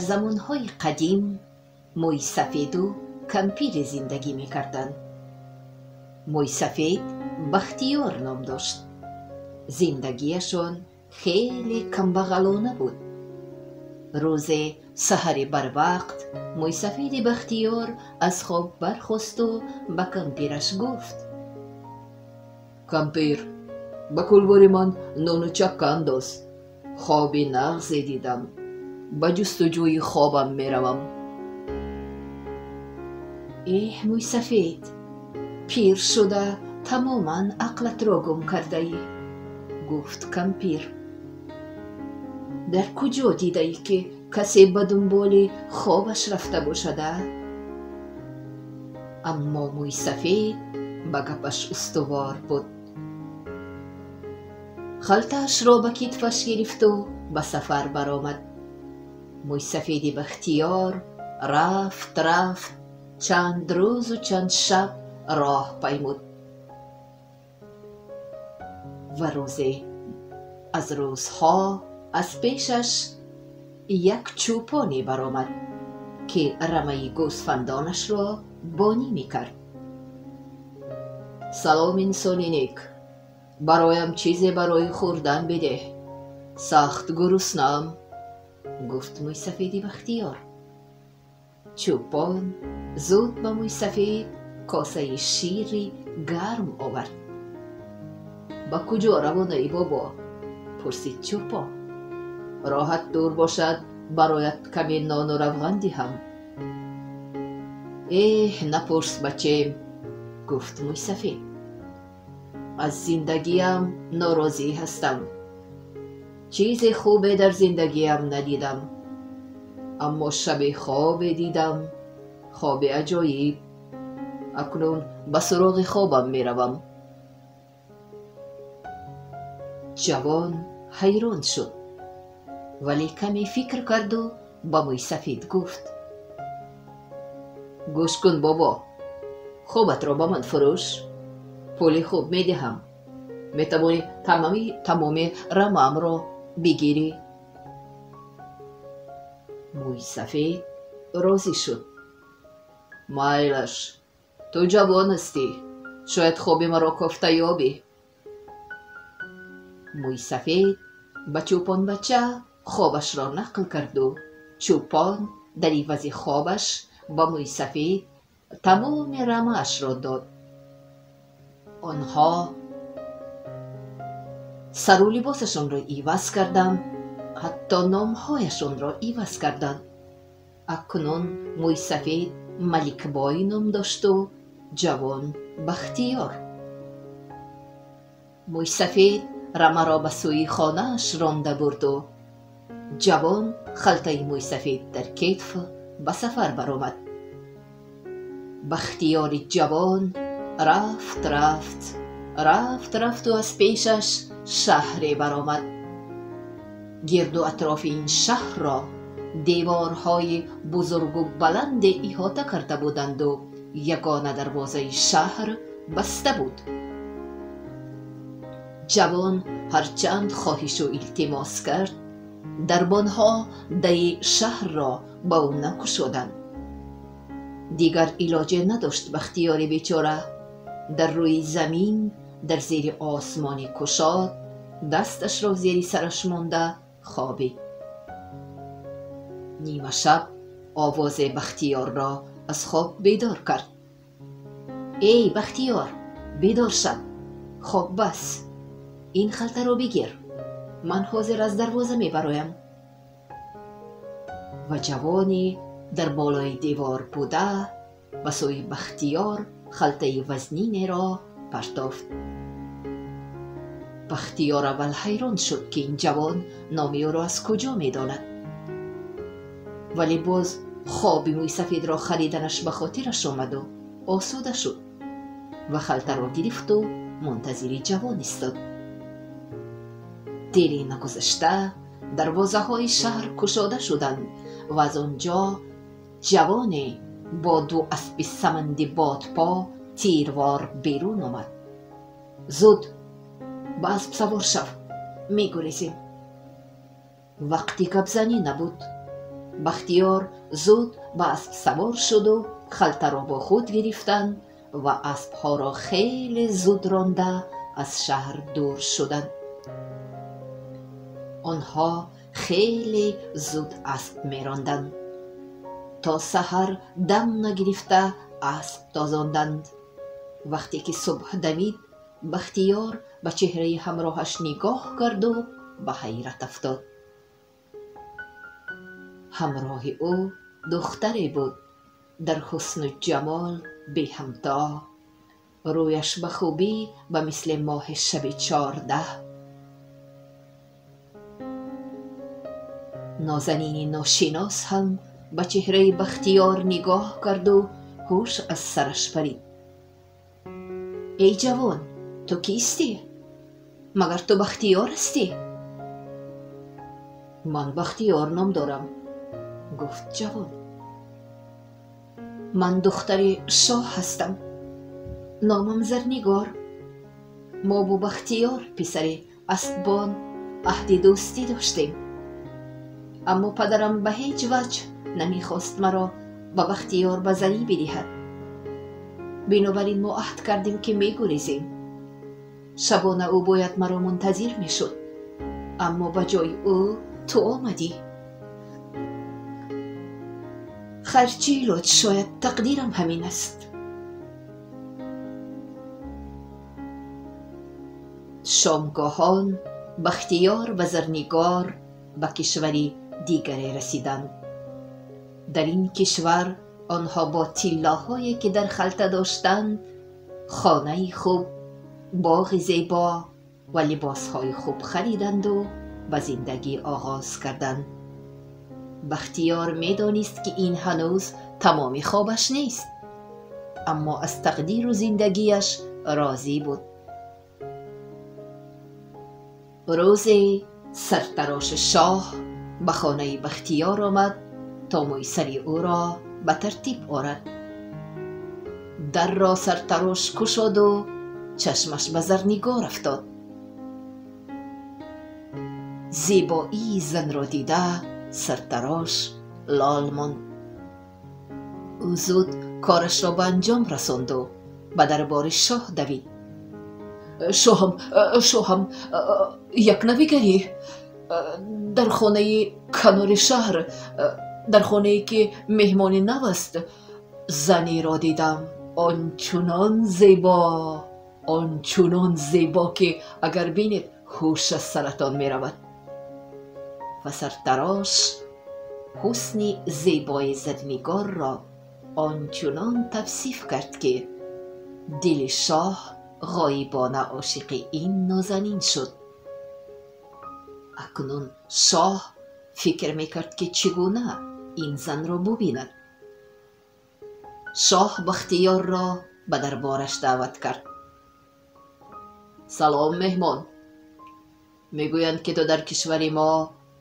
Замонҳои қадим мӯйсафеду кампире зиндагӣ мекарданд. Мӯйсафед Бахтиёр ном дошт. Зиндагиашон хеле камбағалона буд. Рӯзе саҳари барвақт мӯйсафеди Бахтиёр аз хоб бархосту ба кампираш гуфт: Кампир, ба кулбори ман нону чакка андоз. Хоби нағзе дидам. Ба ҷустуҷӯи хобам меравам. Эҳ, мӯйсафед, пир шуда тамоман ақлатро гум кардаӣ, гуфт кампир. Дар куҷо дидаӣ, ки касе ба дунболи хобаш рафта бошада? Аммо мӯйсафед ба гапаш устувор буд. Халтаашро ба китфаш гирифту ба сафар баромад. Мӯйсафеди Бахтиёр рафт, рафт, чанд рӯзу чанд шаб роҳ паймуд ва рӯзе аз рӯзҳо аз пешаш як чӯпоне баромад, ки рамаи гӯсфандонашро бонӣ мекард. Салом, инсони нек, бароям чизе барои хӯрдан бидеҳ, сахт гуруснаам, гуфт мӯйсафеди Бахтиёр. Чӯпон зуд ба мӯйсафед косаи шири гарм овард. Ба куҷо равонаӣ, бобо? Пурсид чӯпон. Роҳат дур бошад, бароят каме нону равған диҳам. Эҳ, напурс, бачем, гуфт мӯйсафед. Аз зиндагиам норозӣ ҳастам. Чизе хубе дар зиндагиам надидам, аммо шаби хобе дидам, хоби аҷоиб. Акнун ба суроғи хобам меравам. Ҷавон ҳайрон шуд, вале каме фикр карду ба мӯйсафед гуфт: Гӯш кун, бобо, хобатро ба ман фурӯш, пули хуб медиҳам. Метавонӣ тамоми рамаамро бигирӣ. Мӯйсафед розӣ шуд. Майлаш, ту ҷавон ҳастӣ, шояд хоби маро кофта ёбӣ. Мӯйсафед ба чӯпонбача хобашро нақл карду чӯпон дар ивази хобаш ба мӯйсафед тамоми рамаашро дод. Онҳо сару либосашонро иваз карданд, ҳатто номҳояшонро иваз карданд. Акнун мӯйсафед Маликбой ном дошту ҷавон Бахтиёр. Мӯйсафед рамаро ба сӯи хонааш ронда бурду ҷавон халтаи мӯйсафед дар кетф ба сафар баромад. Бахтиёри ҷавон рафт, рафт, рафт, рафту аз пешаш шаҳре баромад. Гирду атрофи ин шаҳрро деворҳои бузургу баланде иҳота карда буданду ягона дарвозаи шаҳр баста буд. Ҷавон ҳарчанд хоҳишу илтимос кард, дарбонҳо дари шаҳрро ба ӯ накушоданд. Дигар илоҷе надошт Бахтиёри бечора. Дар рӯи замин, дар зери осмони кушод, дасташро зери сараш монда хобид. Нимашаб овозе Бахтиёрро аз хоб бедор кард. Эй, Бахтиёр, бедор шав, хоб бас, ин халтаро бигир, ман ҳозир аз дарвоза мебароям. Ва ҷавоне дар болои девор буда ба сӯи Бахтиёр халтаи вазнинеро партофт. Бахтиёр аввал ҳайрон шуд, ки ин ҷавон номи ӯро аз куҷо медонад, вале боз хоби мӯйсафедро хариданаш ба хотираш омаду осуда шуд ва халтаро гирифту мунтазири ҷавон истод. Дере нагузашта дарвозаҳои шаҳр кушода шуданд ва аз он ҷо ҷавоне бо ду аспи саманди бодпо тирвор берун омад. Зуд ба асп савор шав, мегурезем. Вақти гапзанӣ набуд. Бахтиёр зуд ба асп савор шуду халтаро бо худ гирифтанд ва аспҳоро хеле зуд ронда аз шаҳр дур шуданд. Онҳо хеле зуд асп меронданд. То саҳар дам нагирифта асп тозонданд. Вақте ки субҳ дамид, Бахтиёр ба чеҳраи ҳамроҳаш нигоҳ карду ба ҳайрат афтод. Ҳамроҳи ӯ духтаре буд дар ҳусну ҷамол беҳамто, рӯяш ба хубӣ ба мисли моҳи шаби 14. Нозанини ношинос ҳам ба чеҳраи Бахтиёр нигоҳ карду ҳуш аз сараш парид. Эй ҷавон, ту кистӣ? Магар ту Бахтиёр ҳастӣ? Ман Бахтиёр ном дорам, гуфт ҷавон. Ман духтари шоҳ ҳастам. Номам Зарнигор. Мо бо Бахтиёр, писари аспбон, аҳди дӯстӣ доштем. Аммо падарам ба ҳеҷ ваҷҳ намехост маро ба Бахтиёр ба занӣ бидиҳад. Бинобар ин мо аҳд кардем, ки мегурезем. Шабона ӯ бояд маро мунтазир мешуд, аммо ба ҷои ӯ ту омадӣ. Хайр, чӣ илоҷ, шояд тақдирам ҳамин аст. Шомгоҳон Бахтиёр ва Зарнигор ба кишвари дигаре расиданд. Дар ин кишвар онҳо бо тиллоҳое, ки дар халта доштанд, хонаи хуб, боғи зебо ва либосҳои хуб хариданду ба зиндагӣ оғоз карданд. Бахтиёр медонист, ки ин ҳанӯз тамоми хобаш нест, аммо аз тақдиру зиндагиаш розӣ буд. Рӯзе сартароши шоҳ ба хонаи Бахтиёр омад, то мӯи сари ӯро ба тартиб орад. Дарро сартарош кушоду чашмаш ба Зарнигор афтод. Зебоии занро дида, сартарош лол монд. Ӯ зуд корашро ба анҷом расонду ба дарбори шоҳ давид. Шоҳам, шоҳам, як навигарӣ. Дар хонаи канори шаҳр, дар хонае ки меҳмони нав аст, занеро дидам, ончунон зебо, ончунон зебо, ки агар бинед, ҳуш аз саратон меравад. Ва сартарош ҳусни зебои Зарнигорро ончунон тавсиф кард, ки дили шоҳ ғоибона ошиқи ин нозанин шуд. Акнун шоҳ фикр мекард, ки чӣ гуна ин занро бубинад. Шоҳ Бахтиёрро ба дарбораш даъват кард. Салом, меҳмон. Мегӯянд, ки ту дар кишвари мо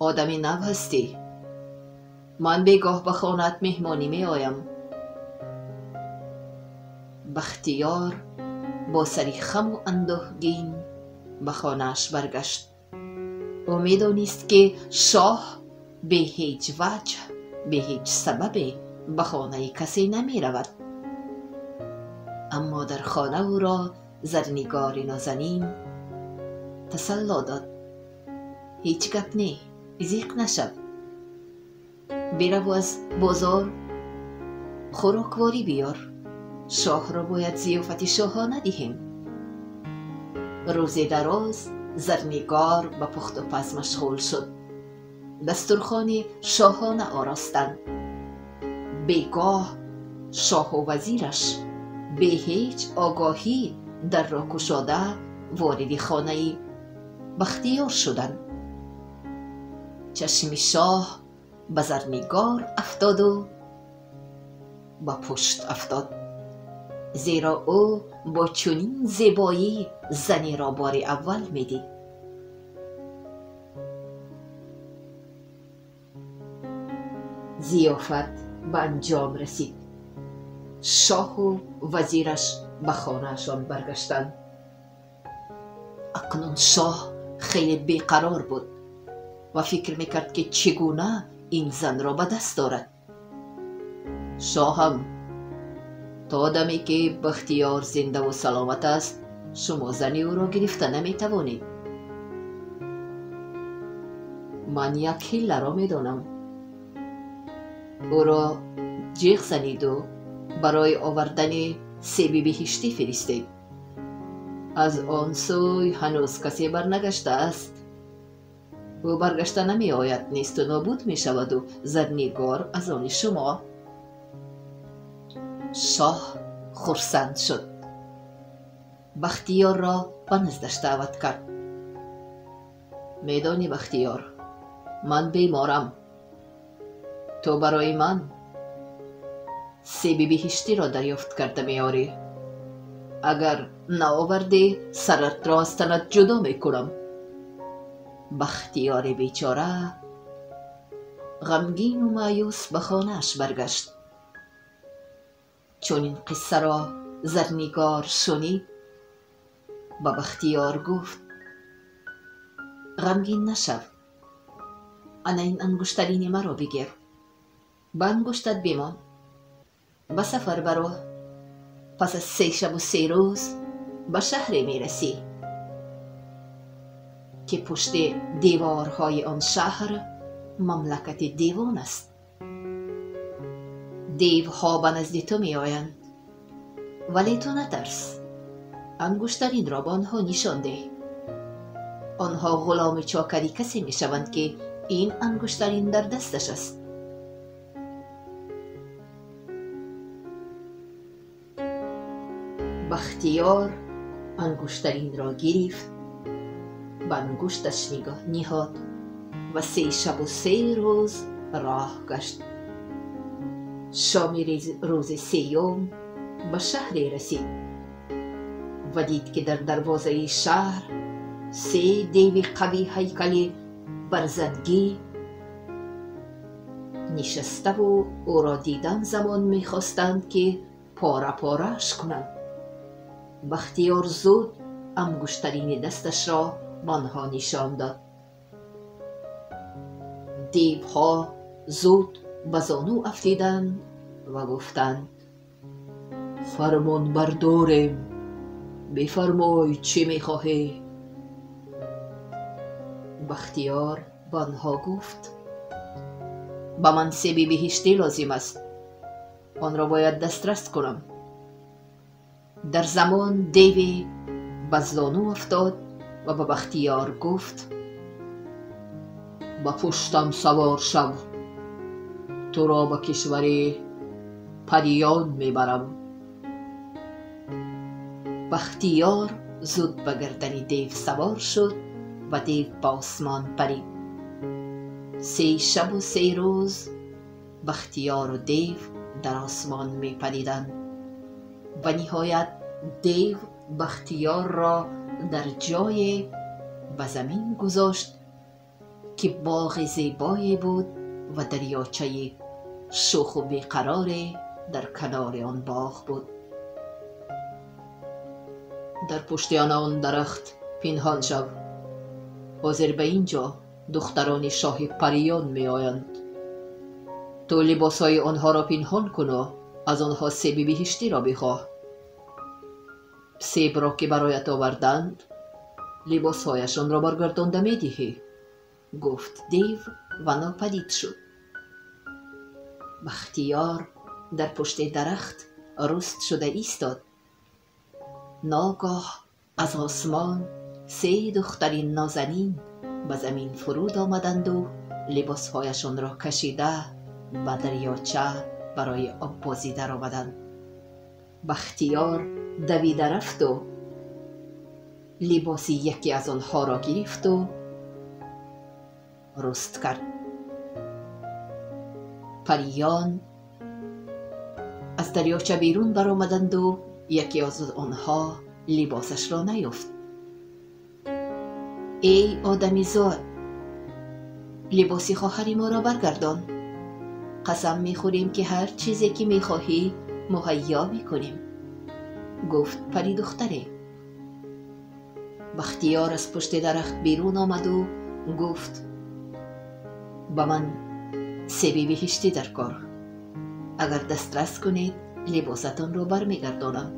одами нав ҳастӣ. Ман бегоҳ ба хонаат меҳмонӣ меоям. Бахтиёр бо сари хаму андӯҳгин ба хонааш баргашт. Ӯ медонист, ки шоҳ бе ҳеҷ ваҷҳ, бе ҳеҷ сабабе ба хонаи касе намеравад, аммо дар хона ӯро Зарнигори нозанин тасалло дод. Ҳеҷ гап не, зиқ нашав. Бираву аз бозор хӯрокворӣ биёр. Шоҳро бояд зиёфати шоҳона диҳем. Рӯзи дароз Зарнигор ба пухту паз машғул шуд. Дастурхони шоҳона оростанд. Бегоҳ шоҳу вазираш бе ҳеҷ огоҳӣ дарро кушода вориди хонаи Бахтиёр шуданд. Чашми шоҳ ба Зарнигор афтоду ба пушт афтод, зеро ӯ бо чунин зебоӣ занеро бори аввал медид. Зиёфат ба анҷом расид. Шоҳу вазираш ба хонаашон баргаштанд. Акнун шоҳ хеле беқарор буд ва фикр мекард, ки чӣ гуна ин занро ба даст дорад. Шоҳам, то даме ки Бахтиёр зиндаву саломат аст, шумо зани ӯро гирифта наметавонед. Ман як ҳилларо медонам. Ӯро ҷеғ заниду барои овардани себи биҳиштӣ фиристед. Аз он сӯй ҳанӯз касе барнагаштааст. Ӯ баргашта намеояд, несту нобуд мешаваду Зарнигор аз они шумо. Шоҳ хурсанд шуд. Бахтиёрро ба наздаш даъват кард. Медонӣ, Бахтиёр, ман беморам. Ту барои ман себи биҳиштиро дарёфт карда меорӣ. Агар наовардӣ, саратро аз танат ҷудо мекунам. Бахтиёри бечора ғамгину маъюс ба хонааш баргашт. Чун ин қиссаро Зарнигор шунид, ба Бахтиёр гуфт: ғамгин нашав, ана ин ангуштарини маро бигир, ба ангуштат бимон, ба сафар баро. Пас аз 3 шабу 3 рӯз ба шаҳре мерасӣ ки пушти деворҳои он шаҳр мамлакати девон аст. Девҳо ба назди ту меоянд, вале ту натарс, ангуштаринро ба онҳо нишон деҳ. Онҳо ғуломи чокари касе мешаванд, ки ин ангуштарин дар дасташ аст. Бахтиёр ангуштаринро гирифт, ба ангушташ ниҳод ва 3 шабу 3 рӯз роҳ гашт. Шоми рӯзи сеюм ба шаҳре расид ва дид, ки дар дарвозаи шаҳр 3 деви қавӣ ҳайкали барзангӣ нишаставу ӯро дидан замон мехостанд, ки пора порааш кунанд. Бахтиёр зуд ангуштарини дасташро ба онҳо нишон дод. Девҳо зуд ба зону афтиданд ва гуфтанд: фармонбардорем, бифармой, чӣ мехоҳӣ? Бахтиёр ба онҳо гуфт: ба ман себи биҳиштӣ лозим аст, онро бояд дастрас кунам. Дар замон деве ба зону афтод ва ба Бахтиёр гуфт: ба пуштам савор шав, туро ба кишвари париён мебарам. Бахтиёр зуд ба гардани дев савор шуд ва дев ба осмон парид. 3 шабу 3 рӯз Бахтиёру дев дар осмон мепариданд ва ниҳоят дев Бахтиёрро дар ҷое ба замин гузошт, ки боғи зебое буд ва дарёчаи шӯху беқароре дар канори он боғ буд. Дар пушти он дарахт пинҳон шав. Ҳозир ба ин ҷо духтарони шоҳи париён меоянд. Ту либосҳои онҳоро пинҳон куну аз онҳо себи биҳиштиро бихоҳ. Себро ки бароят оварданд, либосҳояшонро баргардонда медиҳӣ, гуфт дев ва нопадид шуд. Бахтиёр дар пушти дарахт руст шуда истод. Ногоҳ аз осмон 3 духтари нозанин ба замин фуруд омаданду либосҳояшонро кашида ба дарёча барои оббозӣ даромаданд. Бахтиёр давида рафту либоси яке аз онҳоро гирифту руст кард. Париён аз дарёча берун баромаданду яке аз онҳо либосашро наёфт. Эй одамизод, либоси хоҳари моро баргардон. Қасам мехӯрем, ки ҳар чизе ки мехоҳӣ муҳайё мекунем, гуфт пари духтаре. Бахтиёр аз пушти дарахт берун омаду гуфт: ба ман Себи беҳиштӣ дар кор. Агар дастрас кунед, либосатонро бармегардонам.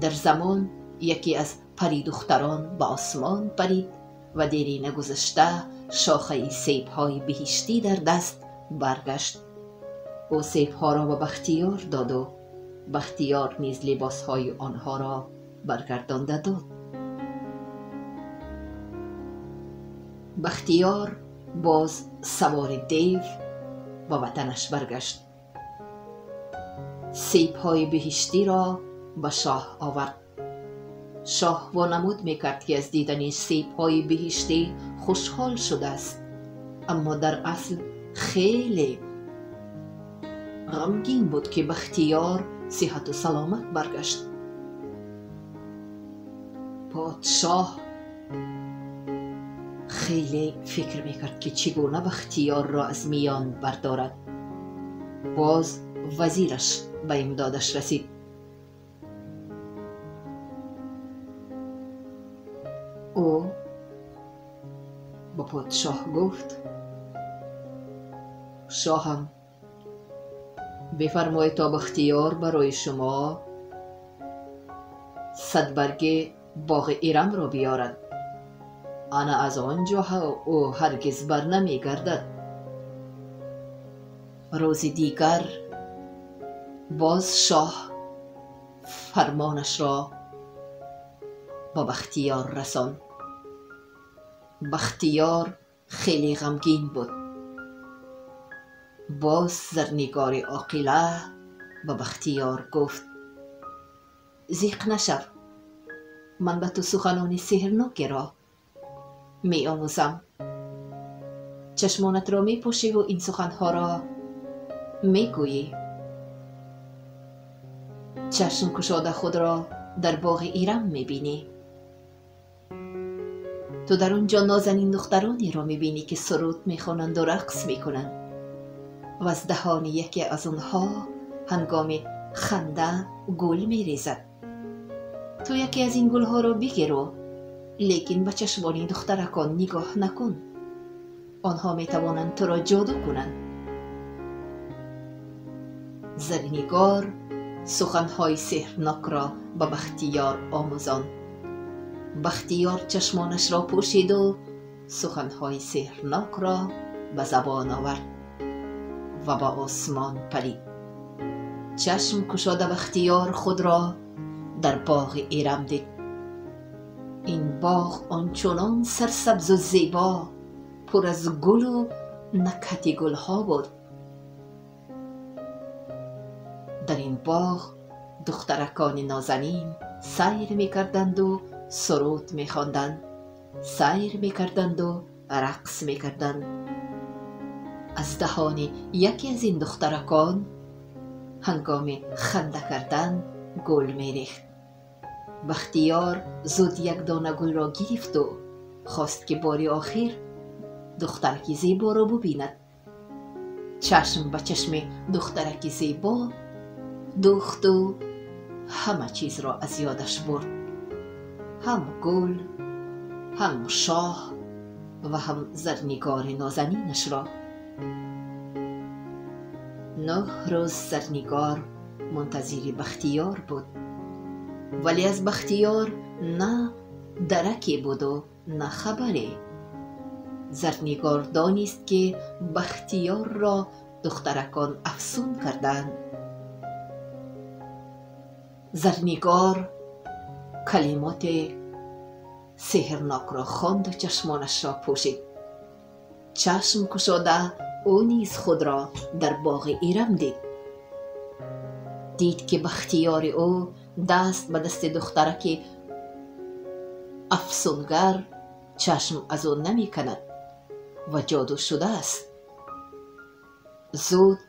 Дар замон яке аз паридухтарон ба осмон парид ва дери нагузашта шохаи себҳои беҳиштӣ дар даст баргашт. Ӯ себҳоро ба Бахтиёр доду Бахтиёр низ либосҳои онҳоро баргардонда дод. Бахтиёр боз савори дев ба ватанаш баргашт. Себҳои беҳиштиро ба шоҳ овард. Шоҳ вонамуд мекард, ки аз дидани себҳои беҳиштӣ хушҳол шудааст, аммо дар асл хеле ғамгин буд, ки Бахтиёр сиҳату саломат баргашт. Подшоҳ хеле фикр мекард, ки чӣ гуна Бахтиёрро аз миён бардорад. Боз вазираш ба имдодаш расид. Ӯ ба подшоҳ гуфт: шоҳам, бифармоед то Бахтиёр барои шумо 100 барги боғи Ирамро биёрад. Ана аз он ҷо ӯ ҳаргиз бар намегардад. Рӯзи дигар боз шоҳ фармонашро ба Бахтиёр расонд. Бахтиёр хеле ғамгин буд. Боз Зарнигори оқила ба Бахтиёр гуфт: зиқ нашав, ман ба ту суханони сеҳрнокеро меомӯзам. Чашмонатро мепӯшиву ин суханҳоро мегӯӣ. Чашм кушода худро дар боғи Ирам мебинӣ. Ту дар он ҷо нозанин духтаронеро мебинӣ, ки суруд мехонанду рақс мекунанд ва аз даҳони яке аз онҳо ҳангоми ханда гул мерезад. Ту яке аз ин гулҳоро бигиру, лекин ба чашмони духтаракон нигоҳ накун. Онҳо метавонанд туро ҷоду кунанд. Зарнигор суханҳои сеҳрнокро ба Бахтиёр омӯзонд. Бахтиёр чашмонашро пӯшиду суханҳои сеҳрнокро ба забон овард ва ба осмон парид. Чашм кушода Бахтиёр худро дар боғи Ирам дид. Ин боғ ончунон сарсабзу зебо, пур аз гулу накҳати гулҳо буд. Дар ин боғ духтаракони нозанин сайр мекарданду суруд мехонданд, сайр мекарданду рақс мекарданд. Аз даҳони яке аз ин духтаракон ҳангоми ханда кардан гул мерехт. Бахтиёр зуд як дона гулро гирифту хост, ки бори охир духтараки зеборо бубинад. Чашм ба чашми духтараки зебо духту ҳама чизро аз ёдаш бурд. Ҳам гул, ҳам шоҳ ва ҳам Зарнигори нозанинашро. 9 рӯз Зарнигор мунтазири Бахтиёр буд, вале аз Бахтиёр на дараке буду на хабаре. Зарнигор донист, ки Бахтиёрро духтаракон афсун карданд. Зарнигор калимоти сеҳрнокро хонду чашмонашро пӯшид. Чашм кушода ӯ низ худро дар боғи Ирам дид. Дид, ки Бахтиёри ӯ даст ба дасти духтараки афсунгар чашм аз ӯ намеканад ва ҷоду шудааст. Зуд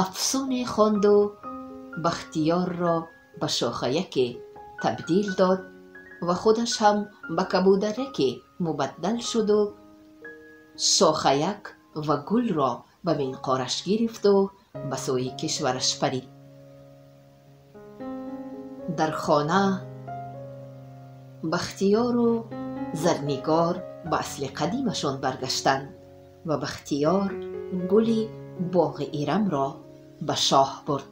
афсуне хонду Бахтиёрро ба шохаяке табдил дод ва худаш ҳам ба кабудараке мубаддал шуду шохаяк ва гулро ба минқораш гирифту ба сӯи кишвараш парид. Дар хона Бахтиёру Зарнигор ба асли қадимашон баргаштанд ва Бахтиёр гули боғи Ирамро ба шоҳ бурд.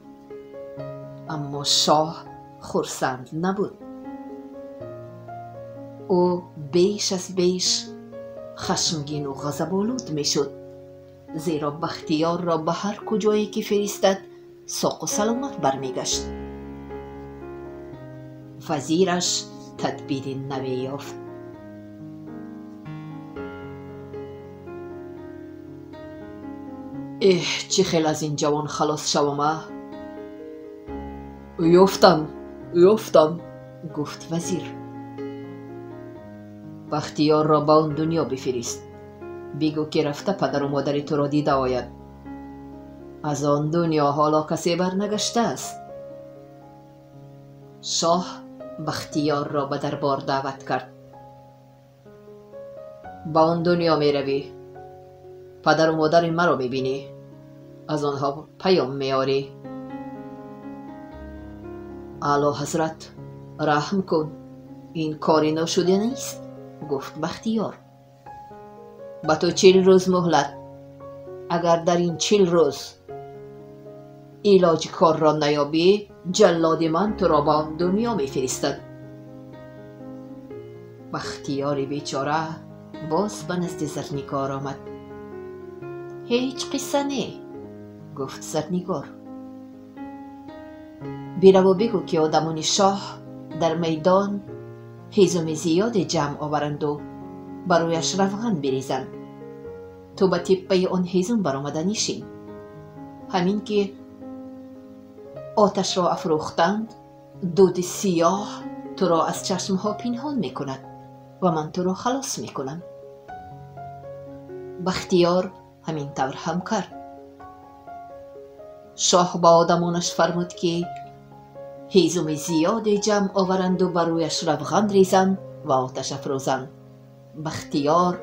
Аммо шоҳ хурсанд набуд. Ӯ беш аз беш хашмгину ғазаболуд мешуд, зеро Бахтиёрро ба ҳар куҷое ки фиристад соқу саломат бармегашт. Вазираш тадбири наве ёфт. Эҳ, чӣ хел аз ин ҷавон халос шавам, а? Ёфтам, ёфтам, гуфт вазир. Бахтиёрро ба он дунё бифирист. Бигӯ ки рафта падару модари туро дида ояд. Аз он дунё ҳоло касе барнагаштааст. Шоҳ Бахтиёрро ба дарбор даъват кард. Ба он дунё меравӣ, падару модари маро мебинӣ, аз онҳо паём меорӣ. Аъло ҳазрат, раҳм кун, ин кори ношуда нест, гуфт Бахтиёр. Ба ту 40 рӯз муҳлат. Агар дар ин 40 рӯз илоҷи корро наёбӣ, ҷаллоди ман туро ба он дунё мефиристад. Бахтиёри бечора боз ба назди Зарнигор омад. Ҳеҷ қисса не, гуфт Зарнигор. Бираву бигӯ ки одамони шоҳ дар майдон ҳезуми зиёде ҷамъ оваранду барояш равған бирезанд. Ту ба типпаи он ҳезум баромада нишин. Ҳамин ки оташро афрӯхтанд, дуди сиёҳ туро аз чашмҳо пинҳон мекунад ва ман туро халос мекунам. Бахтиёр ҳамин тавр ҳам кард. Шоҳ ба одамонаш фармуд ки ҳезуми зиёде ҷамъ оваранду барояш равған резанд ва оташ афрӯзанд. Бахтиёр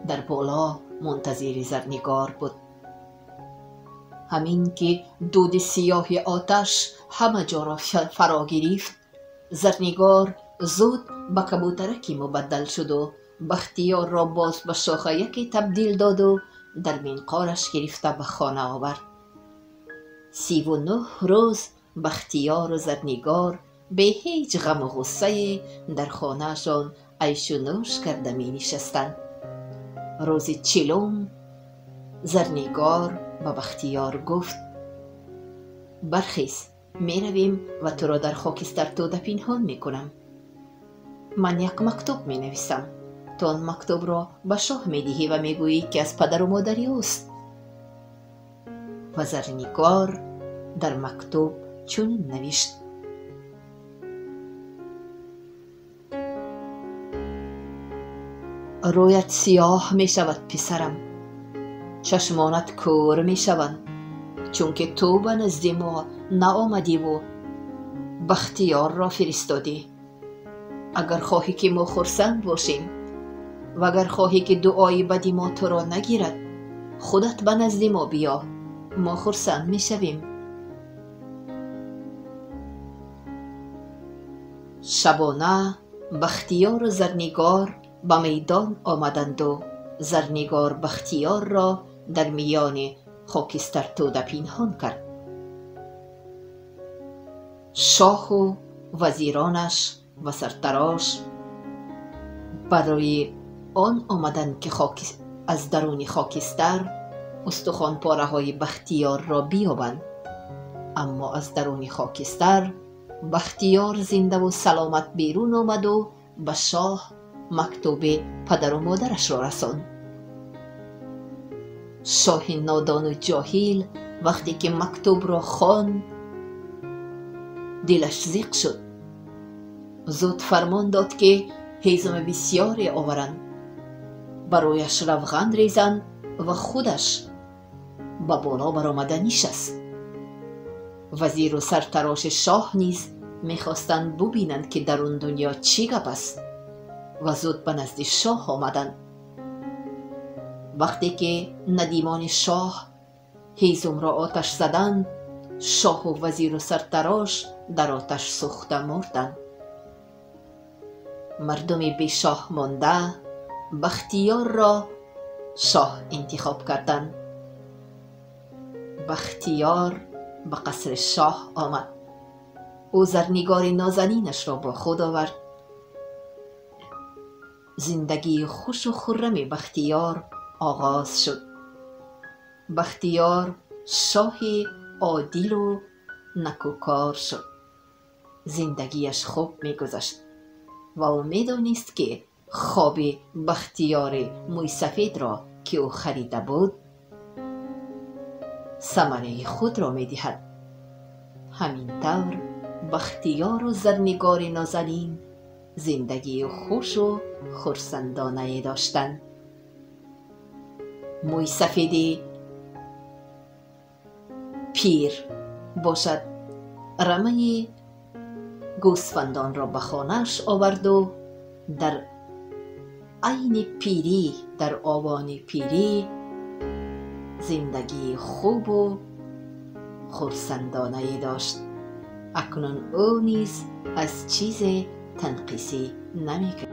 дар боло мунтазири Зарнигор буд. Ҳамин ки дуди сиёҳи оташ ҳама ҷоро фаро гирифт, Зарнигор зуд ба кабутараке мубаддал шуду Бахтиёрро боз ба шохаяке табдил доду дар минқораш гирифта ба хона овард. 39 рӯз Бахтиёру Зарнигор бе ҳеҷ ғаму ғуссае дар хонаашон айшу нӯш карда менишастанд. Рӯзи 40 Зарнигор ба Бахтиёр гуфт: бархез, меравем ва туро дар хокистар тӯда пинҳон мекунам. Ман як мактуб менависам. Ту он мактубро ба шоҳ медиҳӣ ва мегӯӣ ки аз падару модари ӯст. Ва Зарнигор дар мактуб чунин навишт: рӯят сиёҳ мешавад, писарам, чашмонат кӯр мешаванд, чунки ту ба назди мо наомадиву Бахтиёрро фиристодӣ. Агар хоҳӣ ки мо хурсанд бошем ва агар хоҳӣ ки дуои бади мо туро нагирад, худат ба назди мо биё, мо хурсанд мешавем. Шабона Бахтиёру Зарнигор ба майдон омаданду Зарнигор Бахтиёрро дар миёни хокистартӯда пинҳон кард. Шоҳу вазиронаш ва сартарош барои он омаданд ки аз даруни хокистар устухонпораҳои Бахтиёрро биёбанд. Аммо аз даруни хокистар Бахтиёр зиндаву саломат берун омаду ба шоҳ мактуби падару модарашро расонд. Шоҳи нодону ҷоҳил вақте ки мактубро хонд, дилаш зиқ шуд. Зуд фармон дод ки ҳезуми бисёре оваранд, барояш равған резанд ва худаш ба боло баромада нишаст. Вазиру сартароши шоҳ низ мехостанд бубинанд ки дар он дунё чӣ гап аст ва зуд ба назди шоҳ омаданд. Вақте ки надимони шоҳ ҳезумро оташ заданд, шоҳу вазиру сартарош дар оташ сӯхта мурданд. Мардуми бешоҳ монда Бахтиёрро шоҳ интихоб карданд. Бахтиёр ба қасри шоҳ омад. Ӯ Зарнигори нозанинашро бо худ овард. Зиндагии хушу хуррами Бахтиёр оғоз шуд. Бахтиёр шоҳи одилу накӯкор шуд. Зиндагиаш хуб мегузашт ва ӯ медонист, ки хоби Бахтиёри мӯйсафедро, ки ӯ харида буд, самараи худро медиҳад. Ҳамин тавр Бахтиёру Зарнигори нозанин зиндагии хушу хурсандонае доштанд. Мӯйсафеди пир бошад, рамаи гӯсфандонро ба хонааш оварду дар айни пирӣ, дар овони пирӣ зиндагии хубу хурсандонае дошт. Акнун ӯ низ аз чизе танқисӣ намекард.